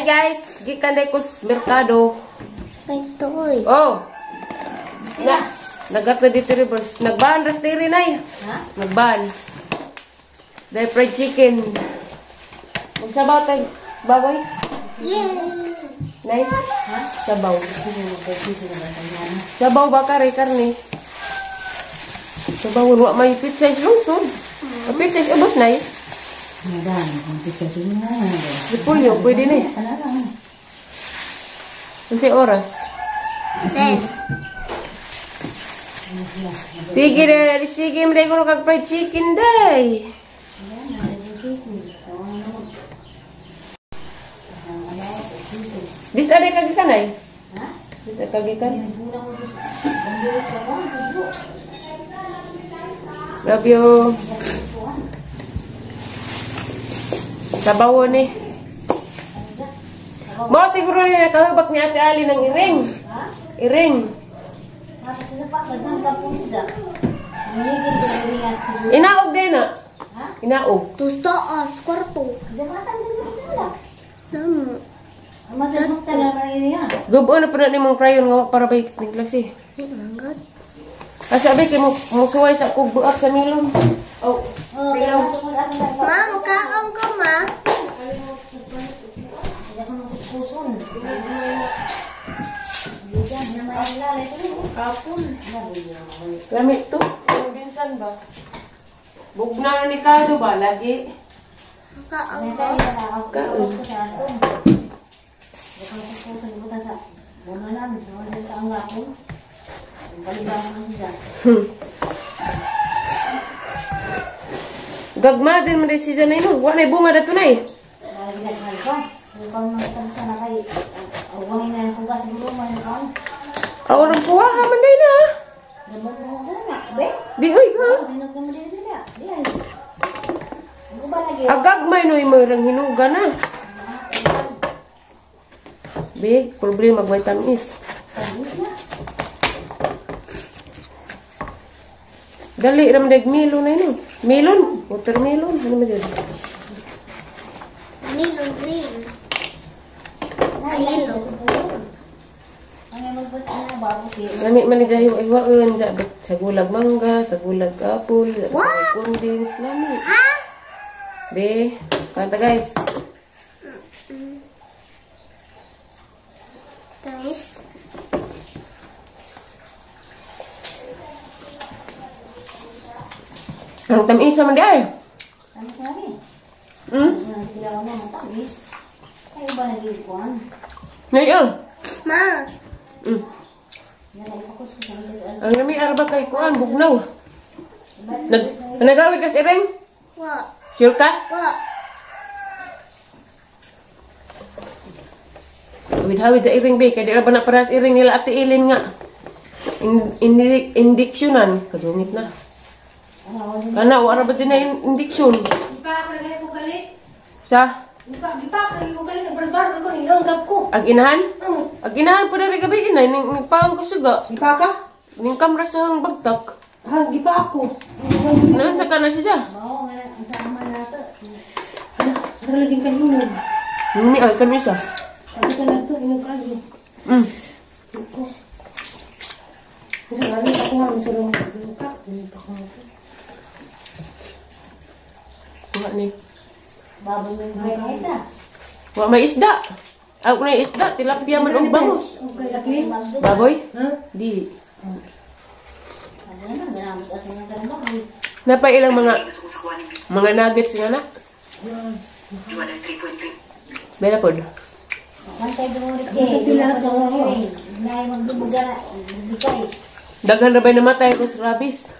Hi guys, gikan day ko sa merkado. Itoy. Oh. Na, nagat na dito reverse. Nagban ras diri nay. Ha? Nagban. Day fried chicken. Magsabaw tayo. Baboy. Yay! Nay. Ha? Sabaw. Sabaw ba kare karne? Sabaw wa may pizza lungsod. Ang pizza ubos nay. Repolyo, pwede na eh. Unsay oras? Ses. Sige dai, sige mo ko kag fried chicken dai. Dis ade kagikan ay? Ha? Dis ade kagikan? Love you. Sabaw ni. Mo siguro ni nakahubak ni Ate Ali ng iring. Iring. Inaog din na. Inaog. Tustaas, kwarto. Gubo na po na nimong crayon nga para ba ning klase. Kasi abi kay mo musuway sa kog buak sa milon. Oh. Ma, mukaon ko, ma. Kapon. Lamit to. Binsan ba? Bugna ni Kado ba lagi? Mukaon ko. Kaon. Gagma din man si Janay no. Wa nay bunga dato nay. Awrang puwa ha man day na. Di uy ha. Agagmay no imong hinuga na. Big problema agmay tamis. Dali ram deg milon na ino. Milon, watermelon, ano man jud? Milon green. Yellow. Lami man ni jahi iwaon ja sa gulag mangga, sa gulag apple, sa condensed lami. Ha? Be, kanta guys. Tamis. Ang tamis man di ay. Tamis lami. Hmm? Tamis. Ay ba nagikuan? Ngayon. Ma. Ang lami arba kay kuan bugnaw. Nagawid kas ireng? Wa. Sure ka? Wa. Hawid-hawid da iring be kay di ra ba na parehas iring nila Ate Ilin nga. Indiksyonan kadungit na. Kana wa ra ba din na indiksyon? Sa? Ag inahan? Ag inahan po diri gabi inay ning paang ko suga. Gipa ka? Ning kamra sa hang bagtak. Ha, gipa ako. Naan sa kana siya? Mao nga na sa ama nato. Ano laging kahinog? Ni ay kami sa. Sabi ka na to, inog kayo. Kasi ano ako nga sa rong ka. Kuha ni. Baboy ng may isa. Wa may isda. Ako na isda, tilapia man og bangus. Baboy? Ha? Di. Napa ilang mga nuggets nga na? Bela pod. Daghan ra bay namatay ko sa rabies.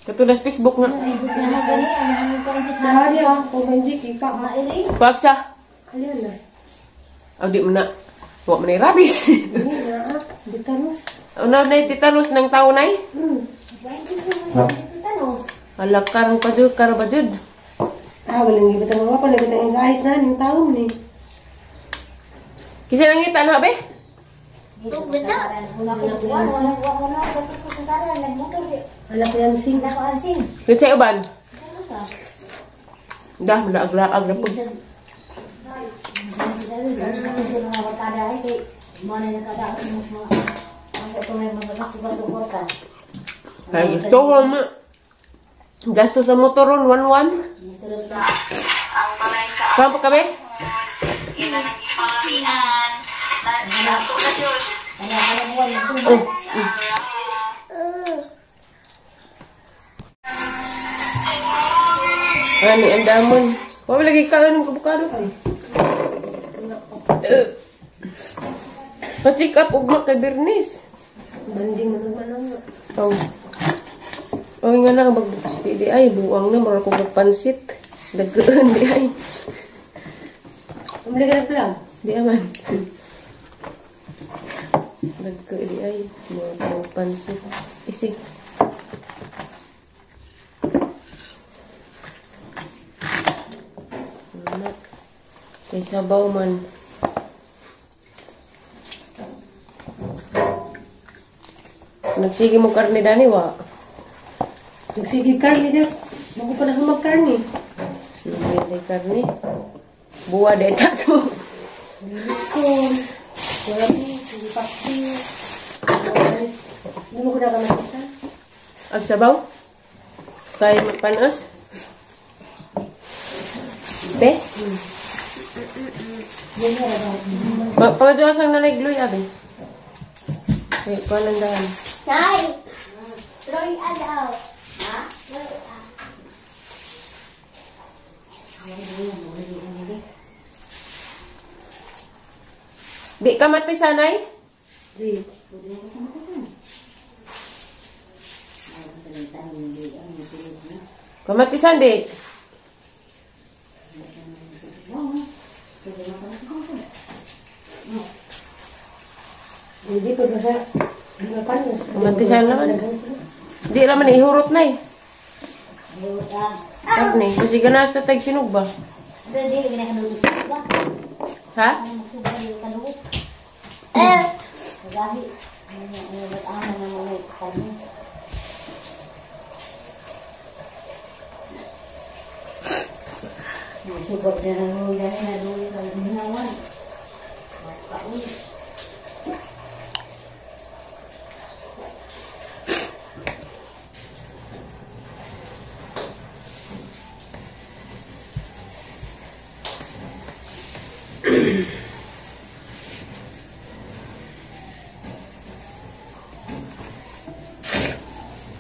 Katulad sa Facebook nga. Pagsa. Aw di mo na. Wa man ay rabies. Ano na tetanus ng tao nay? Alakar pa jud kar ba jud. Ah, walang gibitang mga pa nagitang guys na ning tao ni. Kisa nangita na be? Kitsa uban. Dah, mula agla-agla po. Kay gusto ko ma. Gasto sa motor ron, 1-1. Saan pa kami? Oh. Ani ang damon. Wala lagi kaon ng abukado. Pa-check up ugma kay Bernice. Banding man man. Oh. Oy nga na mag di ay buang na mura ko magpansit. Dagaan di ay. Umli ka lang. Di aman. Dagka di ay mura ko magpansit. Isig. Anak. Kay sabaw man. Nagsige mo karne dani wa. Nagsige karne des. Bago pa na humag karne. Sige day karne. Buwa day tato. Lukon. Gabi, sige pakti. Hindi mo ko na kamatisa. Ang sabaw? Kay panos? Te? Pagkajuasang nanay gloy abi. Kay panandahan. Nay! Roy alaw. Ha? Roy alaw. Di ka mati sanay? Di. Kamatisan di. Hindi po basta. Kamatisan naman. Di naman ihurot na eh. Karne. Kasi ganas na tag sinug ba? Ha?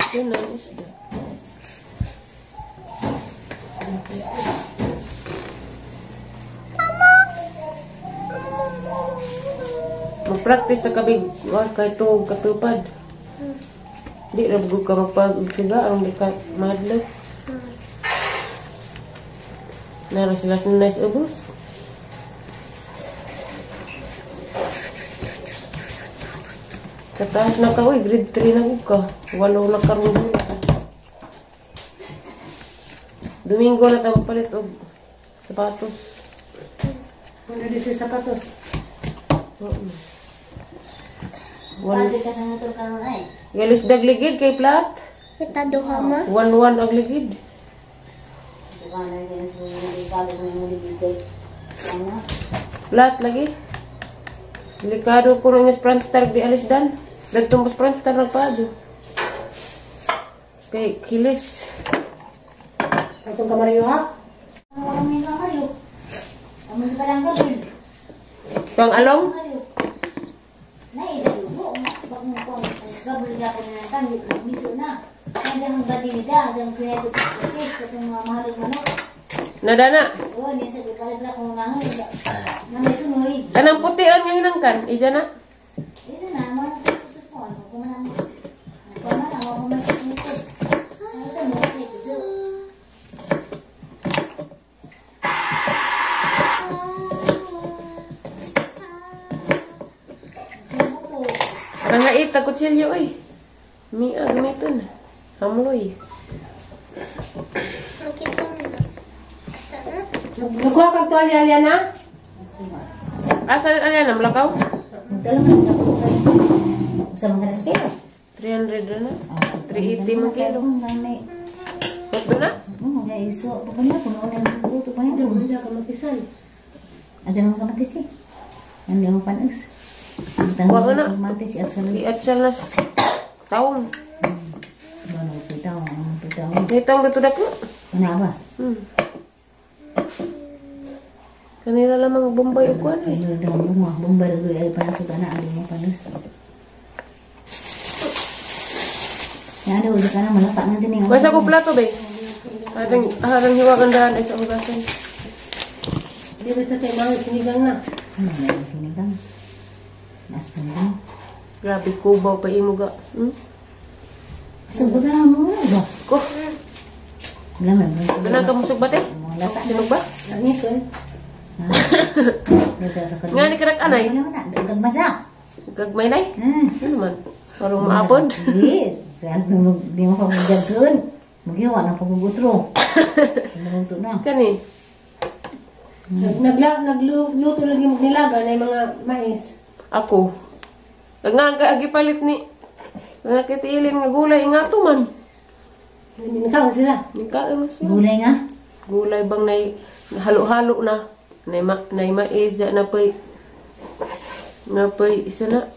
Yun na, isda. Mag-practice na kabig. Huwag kay tuog katupad. Di na bugog ka magpag-siga. Ang di ka madlog. Nara sila na nice ubos. Kataas na ka, uy, grade 3 na ka. 8 na karoon. Domingo na tayo palit og sapatos. Ano di sa sapatos? Oo. Galis dagligid kay plat. Kita duha ma. 1-1 agligid. Plat lagi. Delikado ko nung Pranstar di alis dan. Dagtong mas Pranstar nagpaadyo. Kay kilis. Atong kamaryo ha? Pang along? Nadana. Kanang puti ang hinangkan, ija na. Nangait ta kutsilyo oy. Mia gamiton. Hamloy. Nakuha kag tuwalya na? Asa na alya na malakaw? Dalaman sa kay. Sa mga kilo. 300 na. 380 man kilo. Sakto na? Iso pa na kuno na luto pa nito. Unsa ka mapisan? Ada mga kamatis eh. Ano yung panas? Wag na. Kamatis at sa loob. Iat siya na taong. Ano, pitaw, pitaw. May taong dito dako. Ano ba? Kanila lamang Bombay o kuwan eh. Ano daw bunga, Bombay ay panakot ana ang mga panos. Ano, ulit ka na malapa na din eh. Masa ko plato be. Harang hiwagan daan ay sa hugasan. Di ba sa tayo mga sinigang na? Ano, meron sinigang. Mas sinigang. Grabe kubaw pa imo ga. Sugot na mo ba? Ko. Wala man. Ganang ka musog ba te? Mga lata. Sinog ba? Langit eh. Nga ni karak anay. Wala na, dagdag sa. Gagmay nay. Ano man? Parang maabod. Hindi. Kaya di mo ka magdagdag. Magiwa na pagugutro. Maluto na. Kani. Nagluto lagi mo nilaga na yung mga mais. Ako. Nga agi palit ni. Nga kitiilin nga gulay nga to man. Nakaon sila. Nikaon sila. Gulay nga. Gulay bang nay halo-halo na. Nay ma nay mais na pay. Na pay isa na.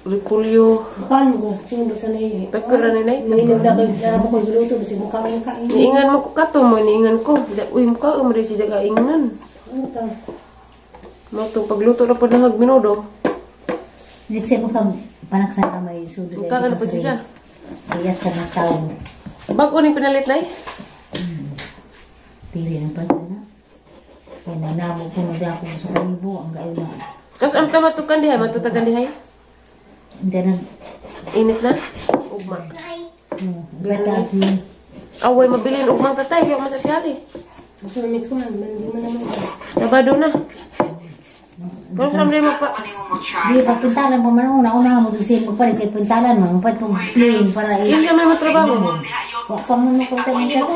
Repolyo. Kaon mo ko sa nay. Pagkura ni nay. Mainom na kay na mo ko gluto bisig mo kaon kain. Niingan mo ko kato mo niingan ko. Uy mo ka umri si jaga ingnan. Ano to? Mo to pagluto na pod nang minudo. Nagse mo ka panaksan ka may sudod. Mukha ka na po siya. Iyat sa mas taong. Bago ni pinalit nay. Pili ng pagkana. Kaya nanamo ko na ako sa kanibo. Ang gayo na. Kas am ta matukan dihay, matutagan dihay. Hindi na. Init na. Ugma. Bata si. Away mabilin ugmang tatay kay mas atiyali. Gusto na miss ko man, hindi man naman. Sabado na. Pero sa amri mo pa. Di pa pintalan pa man una una mo dusin mo palit kay pintalan mo palit mo plane para Hindi may matrabaho. Wa pa man mo kung tayo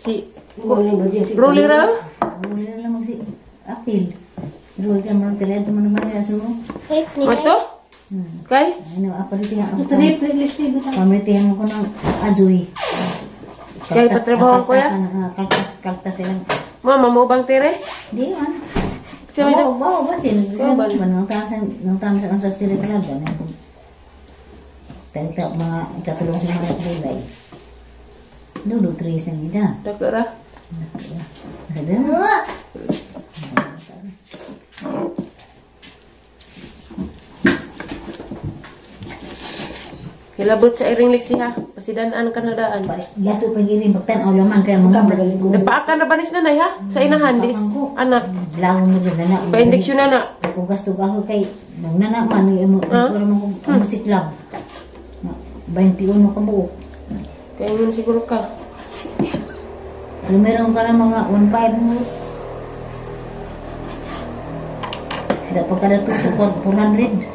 Si Rolly Rolly ra. Wala na lang magsi apil. Roy ka man tele mo naman ya sumo. Mato? Kay? Ano apil tinga ako. Gusto ni Lexi bitaw. Pamitihan ko ng ajoy. Kay patrabaho ko ya? Kaltas kaltas ilang. Mama mo bang tere? Di man. Siya may Wow, wow, ba sin? Wow, ba? Nang tama sa nang sa sila talaga. Tenta mga ikatulong sa mga kulay. Dulo tres ang ida. Dako ra. Ada. Kilabot sa iring liksi ha. Pasidanaan ka na daan. Lato pag-iring bagtan o laman kaya mga Napaakan na banis na nay ha? Sa inahan dis anak. Lawon mo dyan na. Pa-injection na na. Kung gasto ako kay nagnana man mo mo kung musik lang. 21 ka buo. Kaya yun siguro ka. Pero meron ka na mga 1.5 mo. Dapat ka na ito, 400.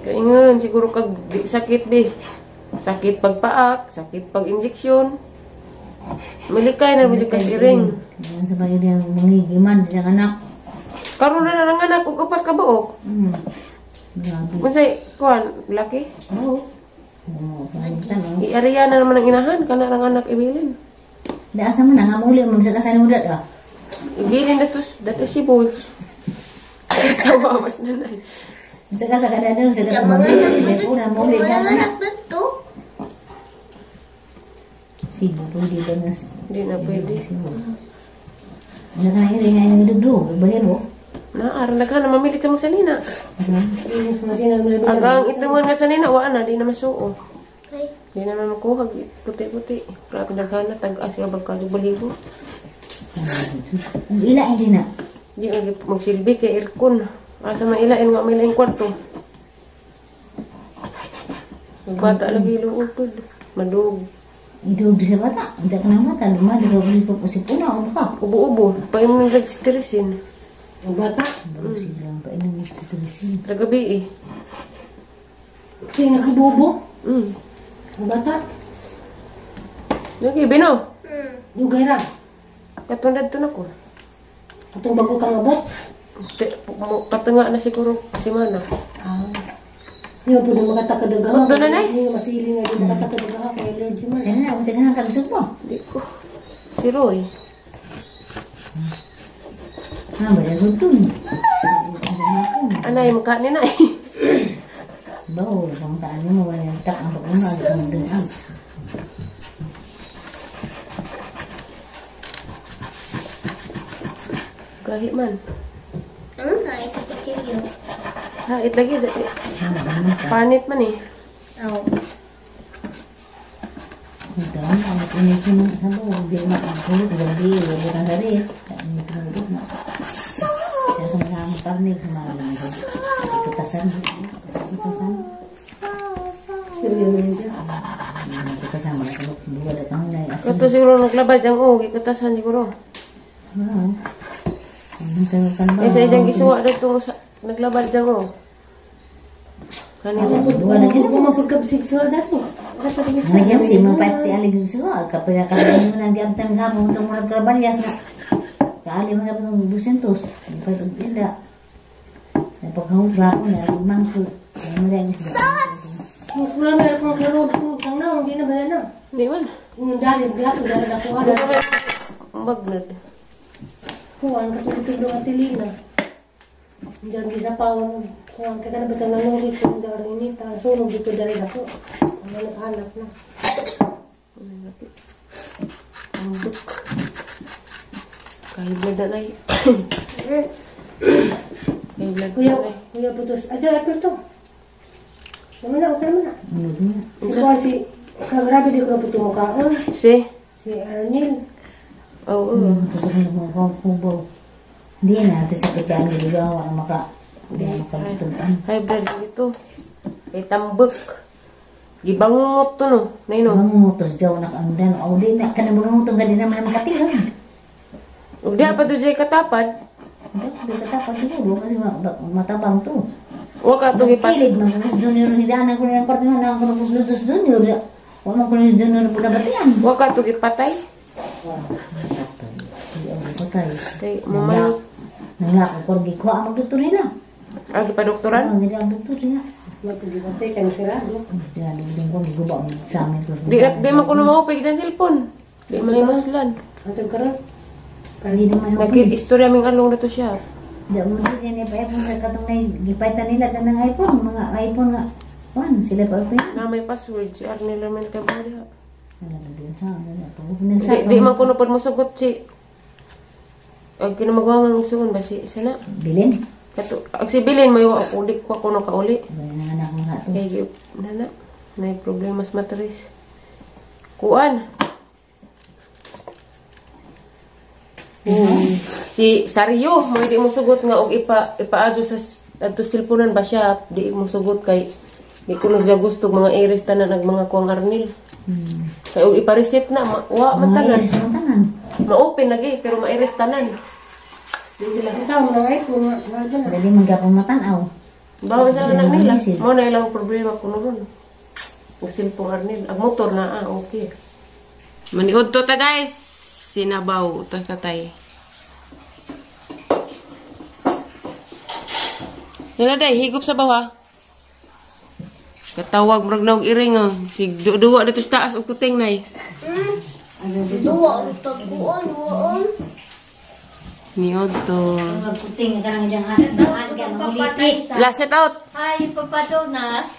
Kaingon, siguro kag sakit di. Sakit pagpaak, sakit pag injeksyon. Malikay na malikay iring. Yan sa pag yung mangigiman sa anak. Karon na lang anak og upat ka buok. Grabe. Unsay kuan laki? Oo. Iariya na naman ang inahan kana rang anak ibilin. Da asa man nga muli mo sa kasan udat ah. Ibilin dato si boys. Tawa mas nanay. Sa kasa kada sa kasa muli na Mga anak to. Sibo pwede ba na? Hindi na pwede. Sibo. Nakahiling nga yung dugdug, bahiro. Na, aran na ka na mamilit sa mong sanina. Agang itungan nga sanina, waan na, di na masuo. Di na naman makuha, puti-puti. Grabe na gana, tag-as ka bagkado baligo. Ang ila hindi na. Di magsilbi kay aircon. Asa man ilain nga may laing kwarto. Magbata lagi luupod. Madug. Idug sa bata. Hindi ka na mata. Dumadi ka ulit po si Puna o baka. Ubo-ubo. Painom ng registresin. Ang bata? Sila ang painom ng registresin. Ragabi eh. Kasi nakabubo? Ang bata? Lagi, Bino? Dugay ra. Katulad to na ko. Atong bago kang abot? Patunga na siguro si Mana. Ah. Hindi mo po na makatakadagaha. Huwag doon na, Nay. Hindi masili nga di makatakadagaha. Kaya allergy man. Sana na, sana na kabisog mo. Hindi ko. Si Roy. Ah, wala gutun. Anay mukha ni na eh. Bawo, kung taan mo wala tak ang pag-una ang dunag. Gahi man. Ano na ito kutsilyo? Ha, it lagi. Panit man eh. Aw. Ito, ang init mo sa bawo, di makahulog, gabi, wala kang sari. Init mo na. Kaya sa mga karne, mga kutasan. Kutasan. Kutasan, mga kulok, buwala kang nai asin. Kato siguro naglabad ang oh, gikutasan siguro. Oo. Eh, sa isang gisuwa dito naglabad dyan oh. Kanina. Wala Ano ko mapagkabsigsuwa dato? Nagyam si mapait si alig suwa kapag kakain mo nang giamtan nga mo itong mga krabalyas na kaali mo nga itong 200 pag isda ay pagkahugla ko na mangko ano na isda. Mas wala na akong klaro kang na hindi na ba na. Hindi man. Yung dali glaso dali na kuha. Magnad. Kuha ang katulog at tilina. Diyan gisa pa kuha ka na ba nanong dito dari ini ta sunog dito dari ako. Ano naghanap na. Ambok. Kahit blood na ay. Kahit blood Kuya, na ay. kuya putos. Ajo, apple to. Naman na, okay naman na. Si Juan, si, kagrabe di ko na puto mukhaon. Si? Si Arnel. Oo. Ito sa mga kubo. Hindi na, ito sa kitaan giligawa ang maka. Hindi na makalutuan. High blood dito. Kay tambok. Gibangungot to no. Nay no. Bangungot, jaw na kaandan. O di na, kanang bangungot, ang gani naman ang makatingan. Ug di pa to jay katapad. Hindi, di katapad siguro kasi matabang to. Wa ka to gipat. Kilid man ko junior hidanan ko ng kwarto nga ko ng Lutus Junior. Wa man ko ni Junior pud nabatian. Wa ka to gipatay. Di ako patay. Kay mamay Nang ko gikuha ang doktor nila. ah gipadoktoran. Ang gid ang doktor nila. Mapagibantay ka sirado. Di dugtong ko giguba ang sa amin ko. Di di man kuno maupig sa cellphone. Di mahimuslan. Antong karon. Hindi naman ako. Nag-istorya ming along na to siya. Di mo din ni pa iPhone sa katong nay gipaitan nila tanang iPhone, mga iPhone nga. Kuan sila pa open. Na may password si Arnel ramen ka ba diha. Wala na din sa wala pa. Di di man kuno pod mosugot si ag kinamagwangang suon ba si sana. Bilin. Kato ag si Bilin may wa ako di ko kuno kauli. Wala na anak mo nga to. Kay nana nay problema sa matris. Kuan. Si Saryo mo di mo sugot nga og ipaadyo sa adto cellphone ba siya di mo sugot kay di kuno siya gusto mga iris tanan ag mga kuang Arnil. Kay og ipa-reset na wa man tanan. Mga iris man tanan. Ma-open lagi pero ma-iris tanan. Di sila. Sa mga iPhone nga wala na. Dali man gapon matan-aw. Bawa sa anak nila. Mo na ilang problema kuno ron. Og cellphone Arnil, ag motor na ah okay. Maniud to ta guys. Sinabaw to tatay. Nila day higop sa bawa. Katawag murag naog iring oh. Si duwa dito sa taas og kuting nay. Duwa og tagkuon, wuon. Niod to. Kuting ka nang diyang an ka mahulipit. Last set out. Hi, Papa Jonas.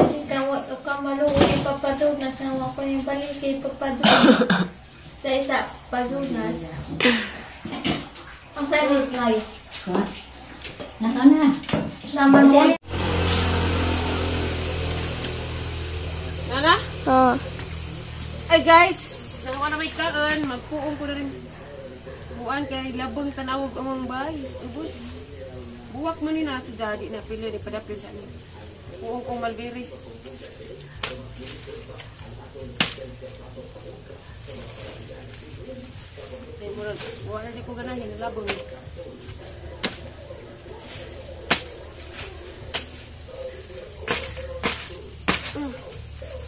Ikaw ka maluoy, Papa Jonas. Nawa ko yung balik kay Papa Jonas. Sa isa, Papa Jonas. Ang salit ngay. Naka na. Naman mo. Nana? Oh. Ay guys, nakuha na may kaon, magpuong ko na rin. Buwan kay labong tanawag among bay. Ubos. Buwak man ni na si daddy na pila ni padapil sa niya. Puong kong malbiri. Ay murag, wala di ko ganahin labong.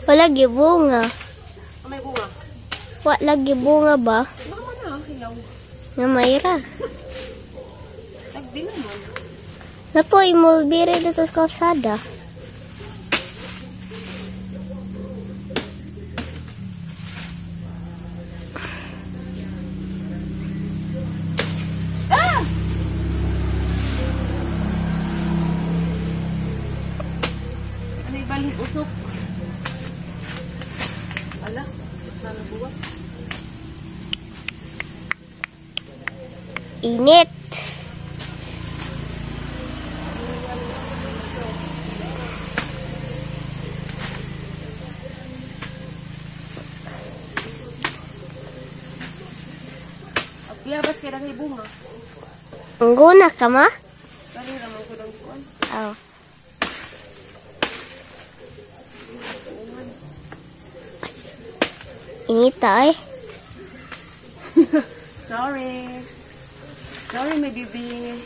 Wala gibunga. Ah, may bunga. Wala gibunga ba? Baka na, hilaw. Nga mayra. Tagdi naman. Napoy, mulbiri dito sa kalsada. Usok. Ala, sana buwak. Init. Agpiyabas kay daghay bunga. Angguna ka ma? Kani ra man ko dang kuan. Oh. Inita eh. Sorry. Sorry, my baby.